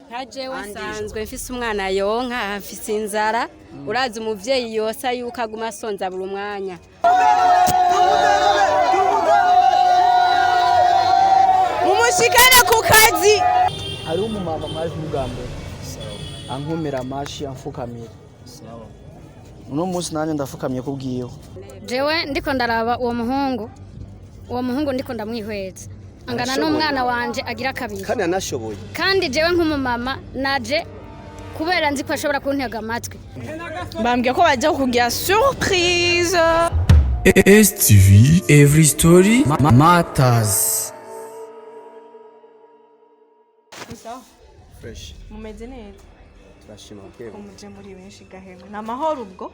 Nka jewe nsanzwe mfise umwana yonka, mfise inzara. Urazi umuvyeyi yosa yuko aguma asonza buri mwanya. Mumushikane ku kazi. Hariho umumama mwaje bwa mbere ankomera amashi, amfukamira. Uno munsi nanjye ndafukamye kubwiwe. Jewe ndiko ndaraba uwo muhungu, uwo muhungu ndiko ndamwihweza angana n'umwana wanje agira kabiri. Kandi anashoboye. Kandi jewe nk'umumama naje kubera nzi ko ashobora kuntega amatwi. Bambwiye ko bajya kugira surprise. STV Every Story Matters. Fresh. Mumeze neza? Turashima bwewe. Umuje muri benshi gahema, ni amahoro ubwo?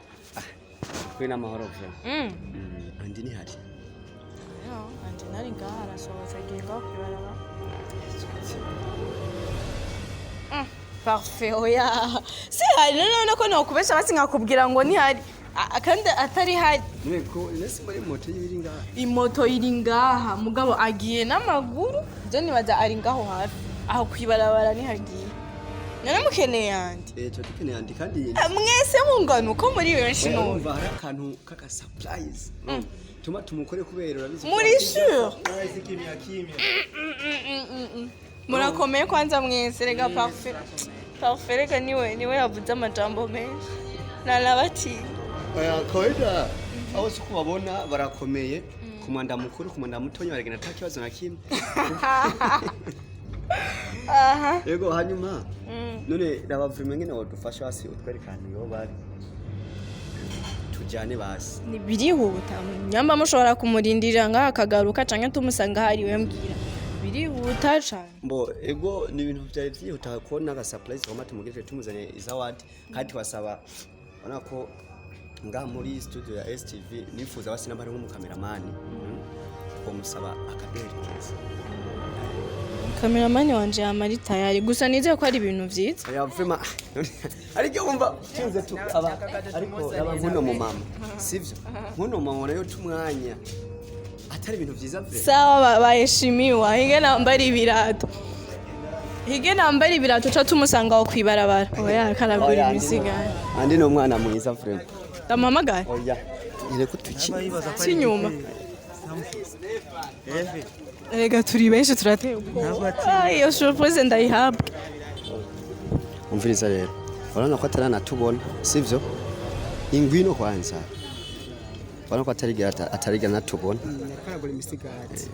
Kwe n'amahoro vya andi ni hari. Anje nari ngaha, arasohotse, agiye ngaho kwibaraba. Parfait. Oya, si hari none ko nokubesha basi nkakubwira ngo ntihari, kandi atari hari. None ko nese muri moto y'ibiri ngaha? Imoto iri ngaha, mugabo agiye n'amaguru. Byo nibaza ari ngaho hafi aho kwibarabara nihagiye. None mukeneye yandi? Eh, tuba dukeneye andi kandi. Mwese mungana uko muri benshi none? Urumva hari akantu k'aka surprise tuma tumukore kubera urabizi ko Muri sure murakomeye kwanza mwese? Rega Parfait, Parfait, rega niwe yavuze amajambo menshi nanabatinya. Oya, kawaida aho si kubabona barakomeye, ku mwanda mukuru, ku mwanda mutonya baragenda ata kibazo na kimwe. Yego, hanyuma none raba vraiment ngene wodufasha basi utwereka ahantu yoba bari, tujyane basi. Ni birihuta nyamba mushobora kumurindira ngaha akagaruka canke tumusanga hariwe? Mbwira, birihuta cane? Mbo ego, ni ibintu byari byihuta kubona aga surprise kama tumugirije, tumuzanye izawadi, kandi twasaba ubona ko ngaha muri studio ya STV nifuza basi namba nk'umukameramani umusaba akaduherekeza. Kameramani wanje yama ari tayari, gusa nizeye ko ari ibintu vyiza. Oya, vraiment ariko wumva tuze tu aba ariko aba nkuno mu mama sivyo, nkuno mama nayo tumwanya atari ibintu vyiza vre. Sawa, baheshimiwa, hige nambara ibirato, hige nambara ibirato ca tumusanga aho kwibarabara. Oya, karagura Oya, imisigara. Andi ni umwana mwiza vraiment. Ndamuhamagara. Oya, yereko tuki Sinyuma. Erega turi benshi, turateye ubwoba. Iyo surprise ndayihabwe. Umviriza rero, urabona ko ataranatubona sivyo? Ingwino kwanza, urabona ko atarigera natubona. Karagura imisigati.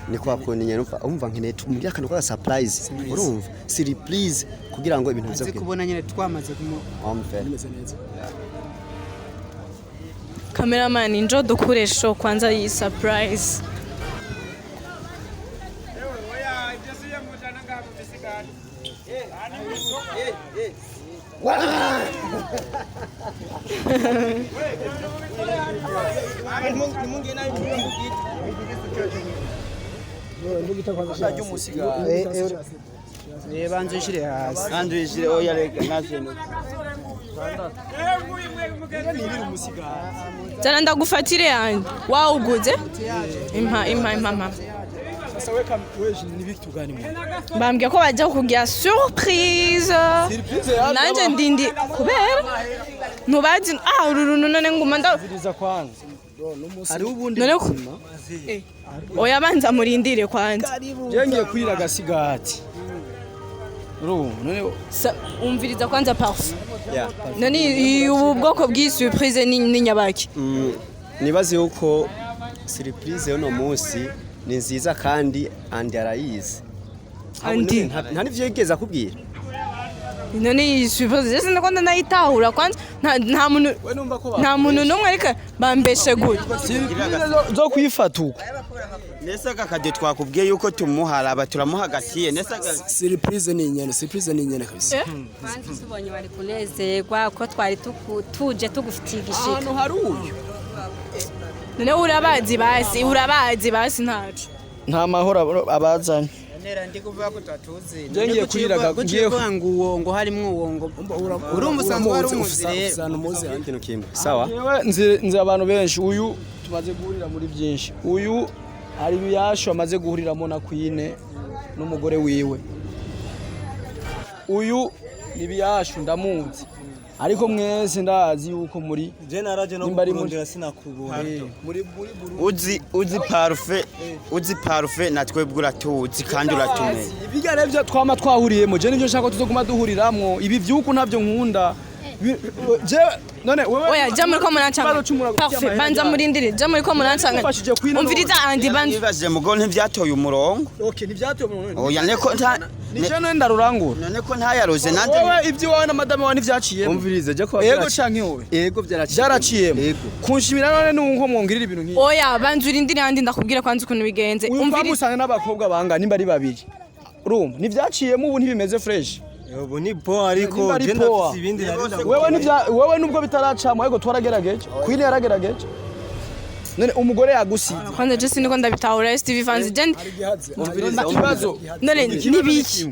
Ni kwa kundi nyene umva nkeneye tumugire akantu ka surprise, urumva, surprise, kugira ngo ibintu bize aze kugenda. Kubona nyine twamaze kumu Umve. Bimeze neza. Cameraman, njo dukure show kwanza iyi surprise. Banza ushire hasi. Kandi uyishire, oya, reka navyo. Zana ndagufatire yanjye wawuguze. Impa, impa, impa, impa. Sasa weka weje nibitugani mu Bambwiye ko bajya kugira surprise. Surprise yaje. Nanjye ndindi kubera ntubazi. Ah, uru runtu none nguma nda Ziriza kwanza. Hari ubundi None ko buzima. Oya, banza murindire kwanza. Je ngiye kwira agasigati. Urumva none? Umviriza kwanza, Parfait. Yeah. None ubu bwoko bw'iyi surprise ni nyabaki? Nibaze yuko surprise y'uno munsi ni nziza kandi Andi arayizi. Andi? Nta n'ivyo yigeze akubwira. None iyi surprise sinakunda nayitahura kwanza. Nta muntu We numva ko nta muntu n'umwe, ariko bambeshe gute? Surprise zo kwifata uko. Nese aka kado twakubwiye yuko tumuharaba turamuhagatiye nese Surprise ni inyene, surprise ni inyene kabisa. Kwanza tubonye wari kunezerwa ko twari tuje tugufitiye igishika. Ahantu hari uyu. None urabazi basi, urabazi basi, ntaco. Nta mahoro abazanye. Nera ndi kuvuga ko tutatuzi. Je ngiye kwira ngiye kuvuga ngo uwo ngo harimwo uwo ngo urumva usanzwe wari umuzi rero. Usana umuzi. Ikintu kimwe sawa. Yewe, nzi abantu benshi. Uyu tumaze guhurira muri byinshi, uyu hari ibiyashu amaze guhuriramo na Queen n'umugore wiwe. Uyu ni biyashu, ndamuzi, ariko mwese ndazi yuko muri Je naraje no Nimba ari muri- kukurondera sinakubona. Muri Uzi Parfait, uzi Parfait, na twebwe uratuzi kandi uratumenye. Ibijya rero twama twahuriyemo, je nivyo nshaka ko tuzoguma duhuriramwo. Ibi vyuku ntavyo nkunda. Je none wewe Oya, ja muri ko murancanga. Ikibazo c'umurago Parfait, cy'amahera banza ryari? murindire, ja muri ko murancanga. Ufashije kwino. Umviriza Andi, banza. Nibajije mugo ntivyatoye umurongo. Okay, ntivyatoye umurongo. Oya, neko nta Ni je none ndarurangura. None ko ntayaroze nanje. Wowe iby'iwawe na madame wawe ntivyaciyemo? Umvirize, je ko Ego canke wowe? Ego, byaraciyemo. Byaraciyemo. Ego. Kunshimira none nuko mwongirira ibintu nk'ibi. Oya, banza urindire Andi, ndakubwira kwanza ukuntu bigenze. Uyu Umviriza. twamusanga n'abakobwa banga nimba ari babiri, urumva ntivyaciyemo, ubu ntibimeze fresh. Ubu ni po, ariko Nimba ari je poa. ndafise ibindi nari ndakubwira. Wewe nivya wewe nubwo bitaracamo, ariko twaragerageje, Queen yaragerageje. None umugore yagusize. Kwanza je siniko ndabitahura, STV fans, je Umviriza. Ikibazo none nibiki?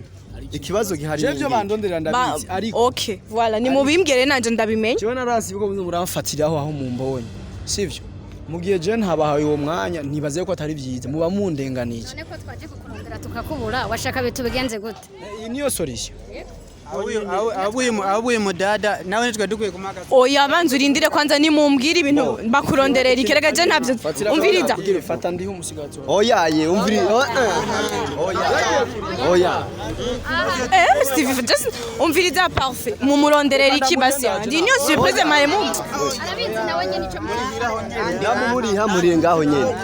Ikibazo gihari Je ni vyo iki? bandondera ndabizi, ariko Okay, voilà, nimubimbwire nanje ndabimenye. Jewe narasi ibigo muramfatiraho aho mumbonye, sivyo? Mu gihe je ntabahaye uwo mwanya, ntibaze ko atari vyiza, muba mundenganiye. None ko twaje kukurondera tukakubura, washaka bitubigenze gute? Iyi niyo solution. Abuye mudada nawe nitwe dukwiye kumagaza. Oya, banza urindire kwanza, nimumbwire ibintu bakuronderera ikerega, je ntabyo. Umviriza. Fata ndiho umusigati wawe. Oya ye, umviriza. Oya oya. Steve, just umviriza Parfait, mumuronderera iki basi Andi? Niyo surprise maye mu Arabizi nawe nyine icyo. Namumuriha muri ngaho nyene.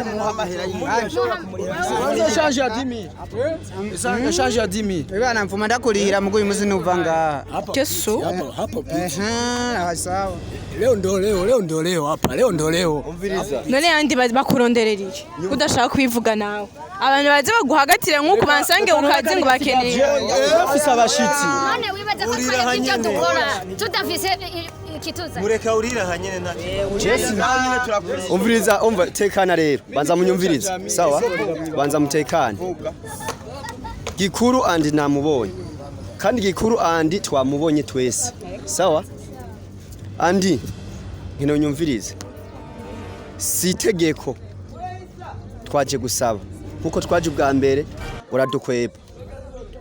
Kwanza change ya 10,000, change ya 10,000. Bana, mfuma ndakurihira mugo uyu muzi nuva ngaha. Kesu. Hapa hapa. Ehe, sawa. Leo ndo leo, leo ndo leo hapa, leo ndo leo. Umviriza. None Andi, bakuronderera iki udashaka kwivuga nawe? Abantu baze baguhagatire nk'uku bansange ukazi ngo bakeneye. Bafise abashitsi. None wibaza ko twebwe ibyo dukora tudafise ikituza? Mureka urira hanyene nta. Umviriza, umva, tekana rero. Banza munyumvirize. Sawa? Banza mutekane. Gikuru Andi namubonye. Kandi gikuru Andi twamubonye twese. Sawa? Andi nkino nyumvirize. Si itegeko twaje gusaba. Nkuko twaje ubwa mbere uradukweba.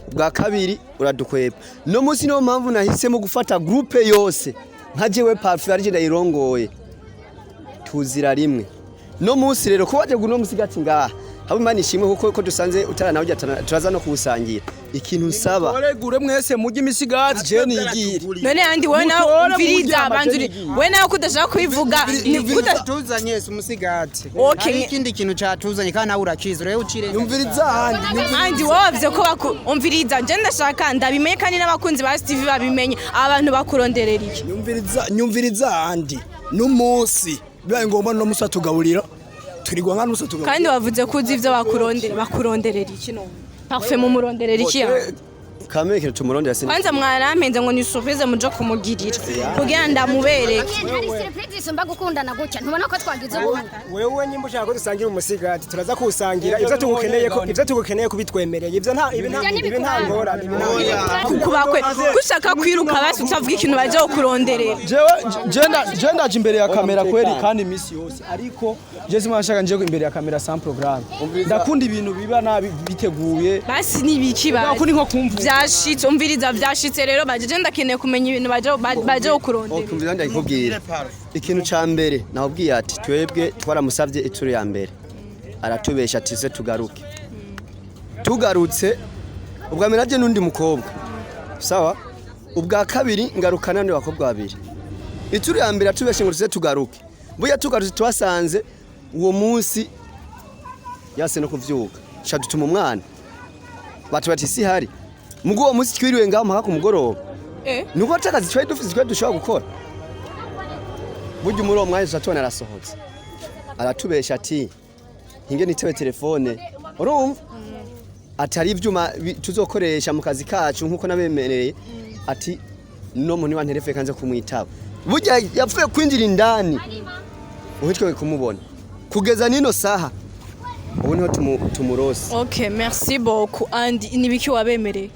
Ubwa kabiri uradukweba. No munsi niyo mpamvu nahisemo gufata groupe yose. Nka jewe Parfait arije ndayirongoye. Tuzira rimwe no munsi rero ko waje guno musigati ngaha haba Imana ishimwe, kuko ko dusanze utarana ujya turaza no kuwusangira. Ikintu nsaba, Oregure mwese mujye imisigati, je nigire. None Andi, wowe nawe Mutore umviriza murya. Banza uri wowe nawe ko udashaka kwivuga ni kuda Tuzanye si umusigati. Okay. Hari ikindi kintu catuzanye kandi nawe urakizi, rero ucire. Nyumviriza handi. Andi, wowe wavuze ko umviriza, je ndashaka ndabimenye kandi n'abakunzi ba STV babimenye, abantu bakuronderera iki? Nyumviriza, nyumviriza handi. N'umunsi bibaye ngombwa no musa tugaburira. Turigwa nka nusa tugaburira. Kandi wavuze ko uzi ivyo bakurondera, bakuronderera iki none? Parfait, mumuronderera iki ya? Kamekero tumurondera sin. Kwanza mwarampenze ngo ni surprise muje kumugirira kugira ndamubereke. Hari surprise isumba gukundana gutya? Ntubona ko twagize ubuntu? Wewe nyimba ushaka ko dusangira umusigati, turaza kuwusangira. Ivyo tugukeneye ko, ivyo tugukeneye kubitwemereye, ivyo nta ibi nta ibi nta ngorane, ibi nta ngorane. Kubakwe gushaka kwiruka basi utavuga ikintu baje kukuronderera. Jewe je ndaje imbere ya kamera kweli kandi imisi yose, ariko je simba nshaka nje imbere ya kamera sans programme. Ndakunda ibintu biba nabi biteguye. Basi nibiki basi? Ndakunda nko kumva. Vyashitse, umviriza, vyashitse rero baje, je ndakeneye kumenya ibintu baje kukurondera. Okumviriza, ndakubwira ikintu ca mbere nakubwiye ati twebwe twaramusavye ituru ya mbere aratubesha ati se tugaruke. Tugarutse ubwa mbere naje n'undi mukobwa, sawa? Ubwa kabiri ngarukana n'undi bakobwa babiri. Ituru ya mbere atubeshe ngo tuze tugaruke, buya tugarutse twasanze uwo munsi yase no kuvyuka, sha dutuma umwana batu bati si hari mugo. Uwo munsi twiriwe ngaho mpaka ku mugoroba. Nuko atakazi twari dufise twari dushobora gukora. Burya muri uwo mwanya turatubona arasohotse, aratubesha ati hinge nitewe telefone, urumva atari ivyuma tuzokoresha mu kazi kacu nkuko nabemereye, ati no muntu wanterefe kanze kumwitaba. Burya yapfuye kwinjira indani uhitwe kumubona kugeza nino saha, ubu niho tumurose. Okay, merci beaucoup Andy. Nibiki wabemereye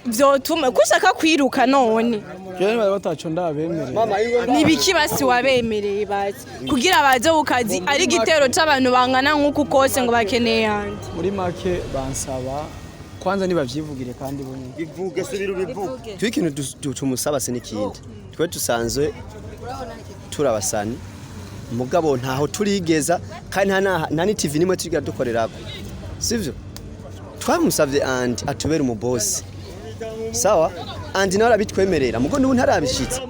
vyotuma kushaka kwiruka none? Jewe bari bataco ndabemereye. Nibiki basi wabemereye basi kugira baze kukazi ari igitero c'abantu bangana nk'uku kose ngo bakeneye Andy? Muri make bansaba ko Kwanza nibavyivugire kandi bo nyene. Bivuge, subira ubivuge. Twe ikintu tumusaba se n'ikindi, twe dusanzwe turabasani, mugabo ntaho turigeza kandi nta ni TV nimwe turiga dukorerako, sivyo? Twamusavye Andi atubere umubosi, sawa? Andi nawe arabitwemerera, mugo n'ubu ntarabishitse.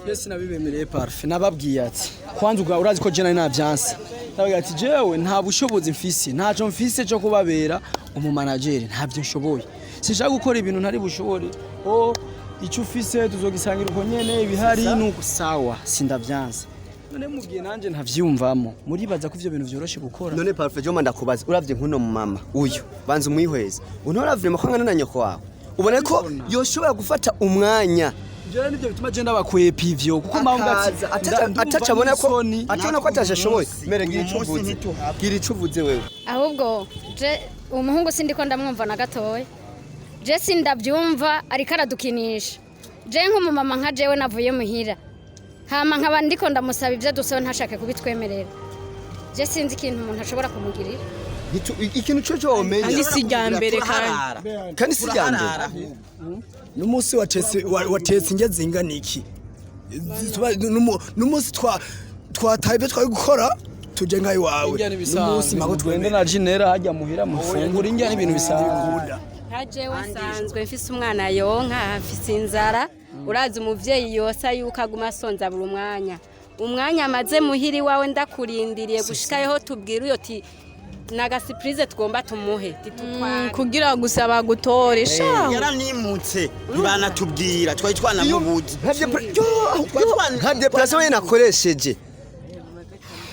Twese nabibemereye Parfait, nababwiye ati kwanza urazi ko je nari navyanse, nababwiye ati jewe nta bushobozi mfise, ntaco mfise cyo kubabera umumanageri, ntabyo nshoboye, sinshaka gukora ibintu ntari bushobore. O icyo ufise tuzogisangira uko nyene ibihari nuko, sawa, sindavyanse. None mubwiye nanje ntavyiyumvamo, muribaza ko ivyo bintu vyoroshe gukora? None Parfait, joma ndakubaza, uravye nkuno mu mama uyu, banza umwihweze, untora vraiment ko angana na nyoko wawe, ubona ko yoshobora gufata umwanya? Ivyo rero nivyo bituma je ndabakwepa ivyo, kuko mpamvu akaza ataca abona ko atabona ko atashoboye mere. Gira ico uvuze, gira ico uvuze wewe. Ahubwo je umuhungu sindiko ndamwumva na gatoya, je sindabyumva, ariko aradukinisha. Je nk'umumama nka jewe navuye muhira, hama nkaba ndiko ndamusaba ibyo dusaba ntashake kubitwemerera, je sinzi ikintu umuntu ashobora kumugirira. Ikintu cyo cyo womenya. Kandi si irya mbere kandi. Kandi si irya mbere. N'umunsi watetse watetse indya zingana iki? N'umunsi twataye ibyo twari gukora tuje nka iwawe. Indya N'umunsi n'ibisanzwe mako mugende na Jinera hajya muhira mufungura indya n'ibintu bisanzwe. Nka jewe nsanzwe mfise umwana yonka, mfise inzara, urazi umuvyeyi yosa yuko aguma asonza buri umwanya, umwanya amaze muhira iwawe ndakurindiriye gushikayeho tubwira uyo ti naga surprise tugomba tumuhe titutware. Kugira gusa bagutore shaho. Yaranimutse ntibanatubwira, twari twanamubuze. Nka déplacement nyene nakoresheje.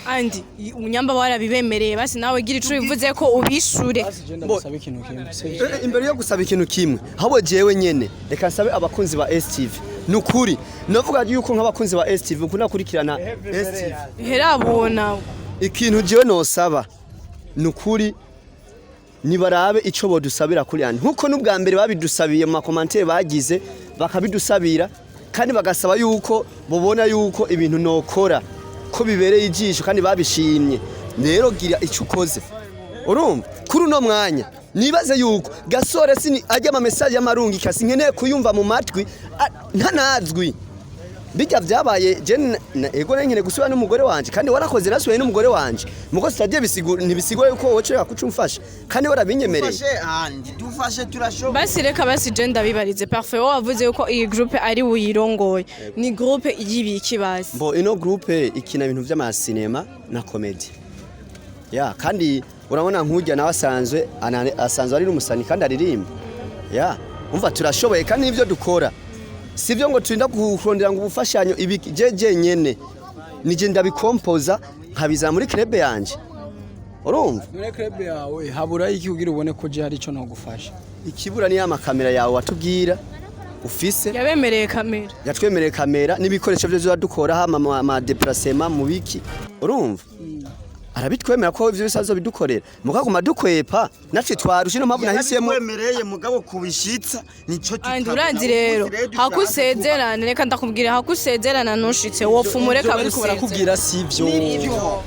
Andi umunyamba warabibemereye, basi nawe gira ico bivuze ko ubishure. Ndagusaba ikintu kimwe, sivyo? Imbere yo gusaba ikintu kimwe, ahubwo jewe nyene reka nsabe abakunzi ba STV. Nukuri navuga yuko nk'abakunzi ba STV mukunda kurikirana STV, Herabona. ikintu jewe nosaba nukuri nibarabe ico bodusabira kuri Andi, nkuko n'ubwa mbere babidusabiye mu ma commentaires bagize, bakabidusabira kandi bagasaba yuko bobona yuko ibintu nokora ko bibereye ijisho kandi babishimye. Rero gira ico ukoze. Urumva kuri uno mwanya nibaze yuko gasore sini ajya ama message y'amarungi kasi nkeneye kuyumva mu matwi ntanazwi bijya byabaye. Je ego nari nkeneye gusubira n'umugore wanje, kandi warakoze, nasubiye n'umugore wanje muko sitadiye bisigura ntibisigura yuko wowe ushobora kuca umfasha kandi warabinyemereye. Dufashe Andi, dufashe, turashoboye. Basi reka basi je ndabibarize. Parfait, wowe wavuze yuko iyi groupe ari buyirongoye, ni groupe y'ibiki basi? Mbo ino groupe ikina ibintu vy'amasinema na comédie ya, kandi urabona nk'ujya nawe asanzwe asanzwe ari n'umusani kandi aririmba ya. Umva, turashoboye kandi n'ivyo dukora sivyo ngo turinda kurondera ngo ubufashanyo ibi. Je nyene nije ndabikompoza nkabizana muri club yanje, urumva? Muri club yawe habura iki kugira ubone ko je hari ico nogufasha? Ikibura ni ya makamera yawe watubwira ufise. Yabemereye kamera. Yatwemereye kamera n'ibikoresho byo zuba dukora hama ma déplacement mu biki, urumva arabitwemera ko ivyo bisazo bidukorera, mukaguma dukwepa natwe twarushe. No mpamvu nahisemo. Yarabitwemereye, mugabo kubishitsa nico. Andi urazi rero hakusezerana, reka ndakubwira, hakusezerana ntushitse wopfa umureka. Ivyo bariko gusezera. Barakubwira sivyo.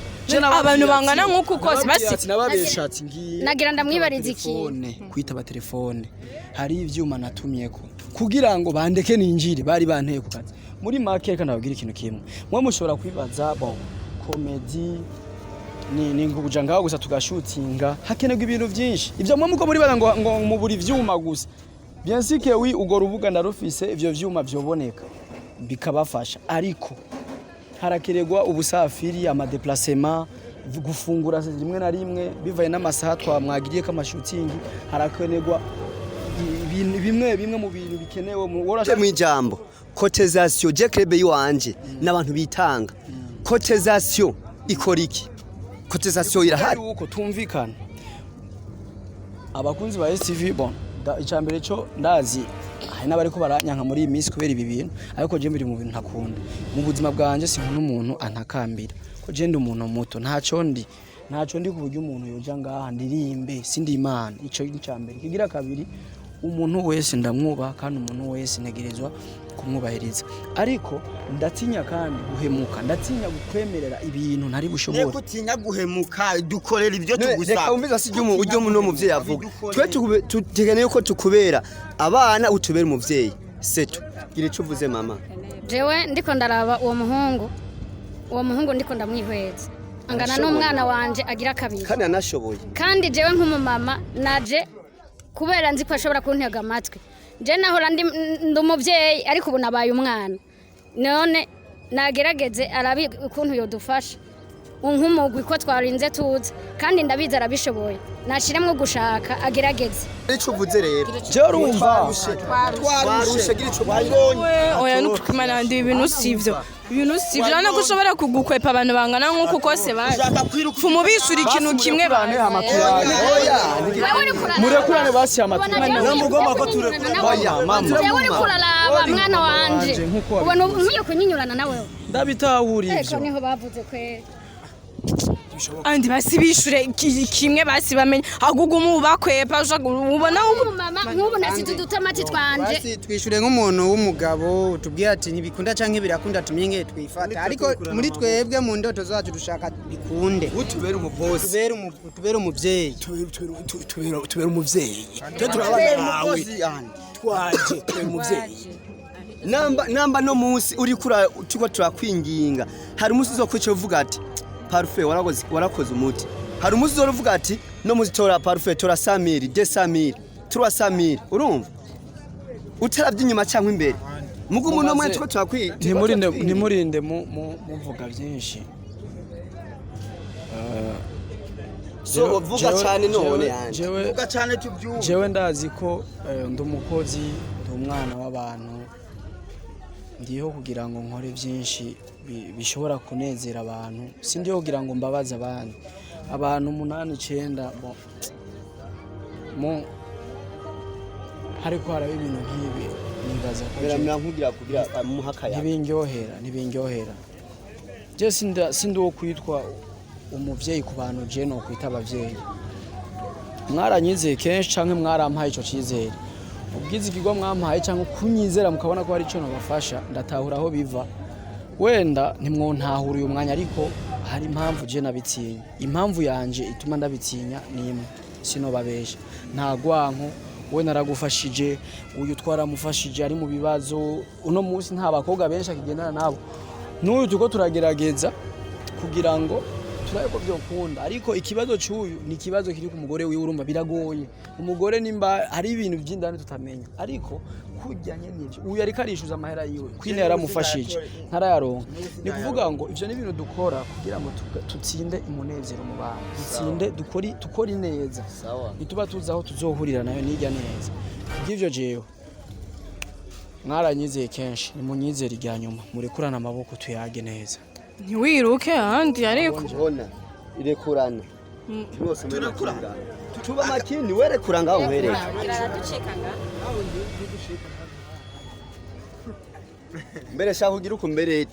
Abantu bangana nk'uku kose basi. Nababesha ati ngiye Nagira ndamwibariza ikintu. Telefone kwitaba telefone, hari ivyuma natumyeko kugira ngo bandeke ninjire, bari banteye ku kazi. Muri make, reka ndababwira ikintu kimwe. Mwe mushobora kwibaza, bon, comédie ni nguja ngaho gusa tugashutinga, hakenerwa ibintu byinshi. Ivyo mwe muko muri bara ngo mubura ivyuma gusa. Bien sûr que oui, ugo rubuga ndarufise, ivyo vyuma vyoboneka bikabafasha, ariko harakenerwa ubusafiri, ama déplacement, gufungura rimwe na rimwe bivaye n'amasaha twamwagiriye ko ama shooting, harakenerwa ibintu bimwe bimwe mu bintu bikenewe mu mu ijambo cotisation. Je club yiwanje n'abantu bitanga cotisation, ikora iki? Cotisation irahari. Uko tumvikana, abakunzi ba STV, bon, icambere cyo ndazi hari n'abariko baranyanka muri iyi minsi kubera ibi bintu, ariko je mbiri mu bintu ntakunda mu buzima bwanje, sinkunda umuntu antakambira, ko je ndi umuntu muto, ntaco ndi, ntaco ndi ku buryo umuntu yoja ngaha ndirimbe, sindi Imana. Ico ni icambere. Kigira kabiri, umuntu wese ndamwubaha kandi umuntu wese ntegerezwa Kumwubahiriza, ariko ndatinya kandi guhemuka, ndatinya gukwemerera ibintu ntari bushobore. Neko utinya guhemuka, dukorera ibyo Reka tugusaba. wumviza si ujya uno muvyeyi avuga. Twe tukeneye ko tukubera abana, utubera umuvyeyi setu. Gira ico uvuze, mama. Jewe ndiko ndaraba uwo muhungu, uwo muhungu ndiko ndamwihweza angana Arashoboye. n'umwana wanje agira kabiri. Kandi anashoboye. Kandi jewe nk'umumama naje kubera nzi ko ashobora kuntega amatwi. Je nahora ndi umuvyeyi, ariko ubu nabaye umwana. None nagerageze arabi ukuntu yodufasha nk'umugwi ko twarinze tuza, kandi ndabizi arabishoboye. Nashiremwo gushaka, agerageze. Ico uvuze rero. Jewe urumva. Twarushe, gira ico uvuze. Oya, nukukumana ndi ibintu sivyo, ibintu sivyo. Urabona ko ushobora kugukwepa abantu bangana nk'uku kose, baje fumubishura ikintu kimwe bazi. Murekurane basi amatwi. Namugomba ko turekurana. Oya, mama. Jewe uriko uraraba mwana wanje, Nkuko ubona nkwiye kunyinyurana nawe? Ndabitahura Eko ivyo. niho bavuze kweri. Andi basi bishure kimwe, basi bamenye ahubwo ugume ubakwepa ushaka ubona. Mama, nk'ubu nasize udutomati twanje. Basi twishure nk'umuntu w'umugabo, tubwire ati ntibikunda canke birakunda, tumenye ngene twifata. Ariko muri twebwe mu ndoto zacu dushaka bikunde. Utubere umubosi. Tubere umuvyeyi. Tubere umuvyeyi, twe turabana nawe, twaje tubere umuvyeyi. Namba no munsi uri kura tuko turakwinginga, hari umunsi uzokwica uvuga ati Parfait warakoze umuti. Hari umunsi uzovuga ati no munsi tora Parfait, tora 100,000, 200,000, 300,000. Urumva utaravye inyuma cyangwa imbere, mugu umuntu umwe tuko turakwi Ntimurinde muvuga byinshi. So uvuga cyane none yanje. Vuga cyane tubyumve. Jewe ndazi ko ndi umukozi, ndi umwana w'abantu, ndiho kugira ngo nkore byinshi bishobora kunezera abantu. Sindiho kugira ngo mbabaze abandi abantu umunani, icenda. Bon, mu hariko haraba ibintu nk'ibi, nibaza ko Biramera nkugira kugira muhakaya. Ntibindyohera. Je sindi uwo kwitwa umuvyeyi ku bantu. Je no kwita abavyeyi, mwaranyizeye kenshi canke mwarampaye ico cizere, ubwizigirwa mwampaye canke kunyizera mukabona ko hari ico nobafasha. Ndatahura aho biva, wenda ntimwontahura uyu mwanya, ariko hari impamvu je nabitinya. Impamvu yanje ituma ndabitinya ni imwe, sinobabesha, nta gwanko. We naragufashije, uyu twaramufashije ari mu bibazo. Uno munsi nta bakobwa benshi akigendana nabo, n'uyu turiko turagerageza kugira ngo turabe ko byokunda. Ariko ikibazo cy'uyu ni ikibazo kiri ku mugore wiwe. Urumva biragoye, umugore nimba hari ibintu by'indani tutamenya, ariko kurya nyene ivyo uyu ariko arishyuza amahera yiwe, kwine yaramufashije ntarayaronka. Ni kuvuga ngo ivyo ni ibintu dukora kugira ngo tutsinde umunezero mu bantu, dutsinde dukore neza, ntituba tuzi aho tuzohurira nayo nijya neza. Kubw'ivyo jewe mwaranyizeye kenshi, nimunyizere irya nyuma, murekurane amaboko tuyage neza. Ntiwiruke ahandi ariko. Bona irekurana mwose turekura, tuba makini, werekura ngaho uhereye. Mbere shaka ugira uko mbere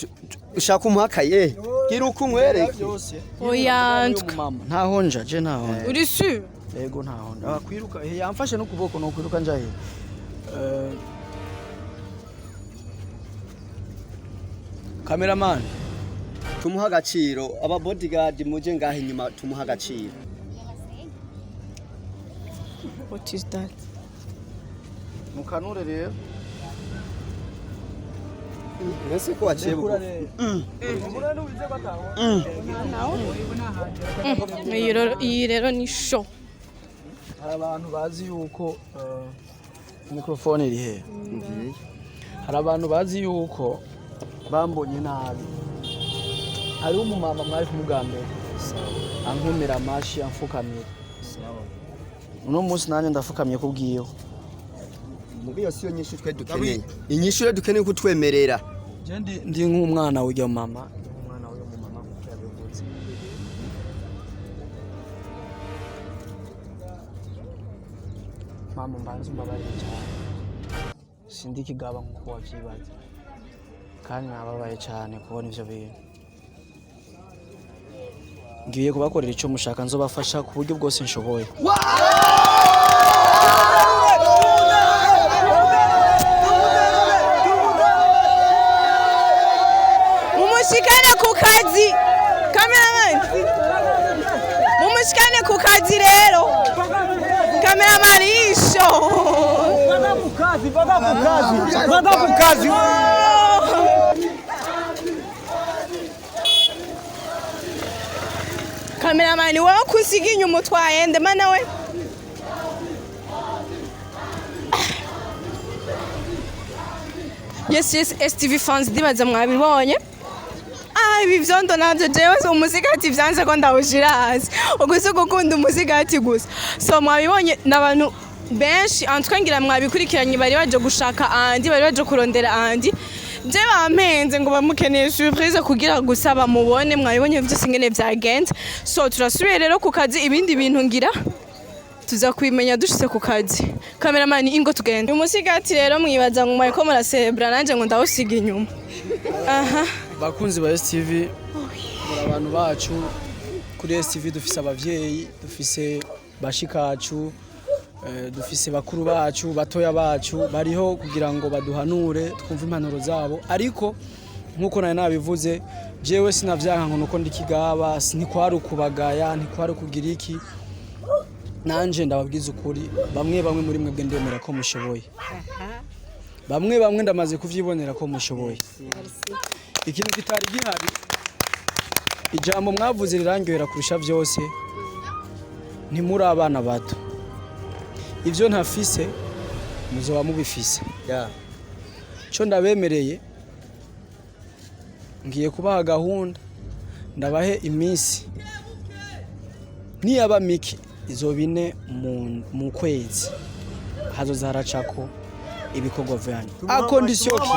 ushaka umuhakaye, gira uko umwereke. Oya. Mama, ntaho nja, je ntaho nja. Uri sûr? Yego, ntaho nja. Ah, kwiruka yamfashe n'ukuboko, no kwiruka nja he? Cameraman. Tumuha agaciro. Aba bodyguard muje ngaho inyuma, tumuha agaciro. What is that? Mukanure rero. Mbese ko waciye bugufi? Iyi rero ni show. Hari abantu bazi yuko mikrofone iri he. Hari abantu bazi yuko bambonye nabi. Hariho umumama mwari kumwe bwa mbere ankomera amashi, amfukamira. Uno munsi nanjye ndafukamye kubwiwe. Mubi iyo siyo nyinshi twe dukeneye. Inyishu rero dukeneye kutwemerera. Je ndi nk'umwana w'ujya mama, ndi nk'umwana w'uyu mumama nkuko yabivuze. Mama, mbanze umbabarire cyane, sindi ikigaba nkuko wavyibaza, kandi nababaye cyane kubona ivyo bintu. Ngiye kubakorera icyo mushaka, nzobafasha ku buryo bwose nshoboye. Kazi, cameraman, mumushikane ku kazi rero. Cameraman, isho. Vaga ku kazi, vaga ku kazi, vaga ku kazi. Cameraman, wowe kusiga inyuma utwaye nde mana we? Yes, STV fans, ndibaza mwabibonye. Ah, ibi vyondo navyo jewe umusigati vyanze ko ndawushira hasi. Ugusa gukunda umusigati gusa. So mwabibonye n'abantu benshi antwe ngira mwabikurikiranye, bari baje gushaka Andi, bari baje kurondera Andi. Je bampenze ngo bamukeneye surprise kugira gusa bamubone. Mwabibonye vyose ingene vyagenze. So turasubiye rero ku kazi, ibindi bintu ngira tuza kubimenya dushitse ku kazi. Cameraman, ingo tugende. Uyu musigati rero mwibaza ngo mwariko muraserebra, nanje ngo ndawusiga inyuma. Aha. Bakunzi ba STV, muri abantu bacu kuri STV, dufise abavyeyi, dufise bashikacu, dufise bakuru bacu, batoya bacu, bariho kugira ngo baduhanure, twumve impanuro zabo. Ariko nkuko nari nabivuze, jewe sinavyanka ngo nuko ndi kigaba, ntikwari ukubagaya, ntikwari ukugira iki. Nanje ndababwiza ukuri, bamwe bamwe muri mwebwe ndemera ko mushoboye, bamwe bamwe ndamaze kuvyibonera ko mushoboye. Ikintu kitari gihari, ijambo mwavuze rirangyohera kurusha byose: ntimuri abana bato, ibyo ntafise muzoba mubifise. Cyo ndabemereye, ngiye kubaha gahunda, ndabahe iminsi niyaba mike, izoba 4 mu kwezi, hazoza haracako ibikorwa vyanyu, à condition ki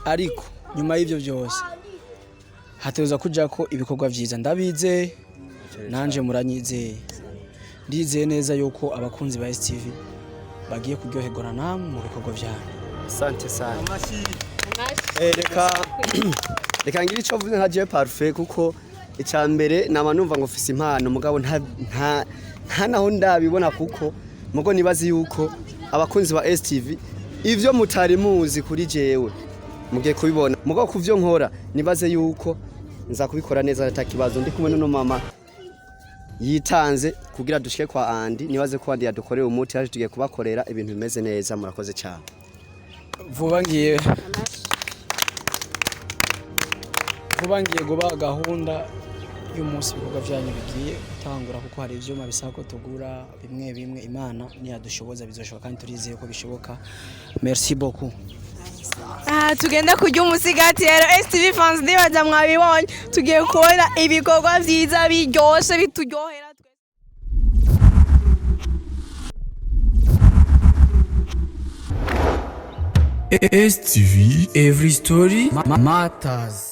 ariko nyuma y'ivyo byose hategerezwa kujako ibikorwa vyiza. Ndabizeye, nanje muranyizeye, ndizeye neza yuko abakunzi ba STV bagiye kuryoherwa namwe mu bikorwa vyanyu. Asante sana. Reka ngira ico mvuze nka je Parfait, kuko icya mbere nama numva ngo mfise impano, mugabo nta naho ndabibona, kuko mugo nibazi yuko abakunzi ba STV ivyo mutari muzi kuri jewe mugiye kubibona. Mugabo kuvyo nkora nibaze yuko nza kubikora neza atakibazo. Ndi kumwe n'uno mama yitanze kugira dushike kwa Andi, nibaze ko Andi yadukoreye umuti, yaje tugiye kubakorera ibintu bimeze neza. Murakoze cyane. Vuba ngiye gubaha gahunda y'umunsi ibikorwa vyanyu bigiye gutangura, kuko hari ivyuma bisaba ko tugura bimwe bimwe. Imana niyadushoboza bizoshoboka, kandi turizeye ko bishoboka. Merci beaucoup. Aha tugenda kurya umusigati rero. STV fans, ndibaza mwabibonye, tugiye kubona ibikorwa vyiza biryoshe bituryohera. STV Every Story Matters.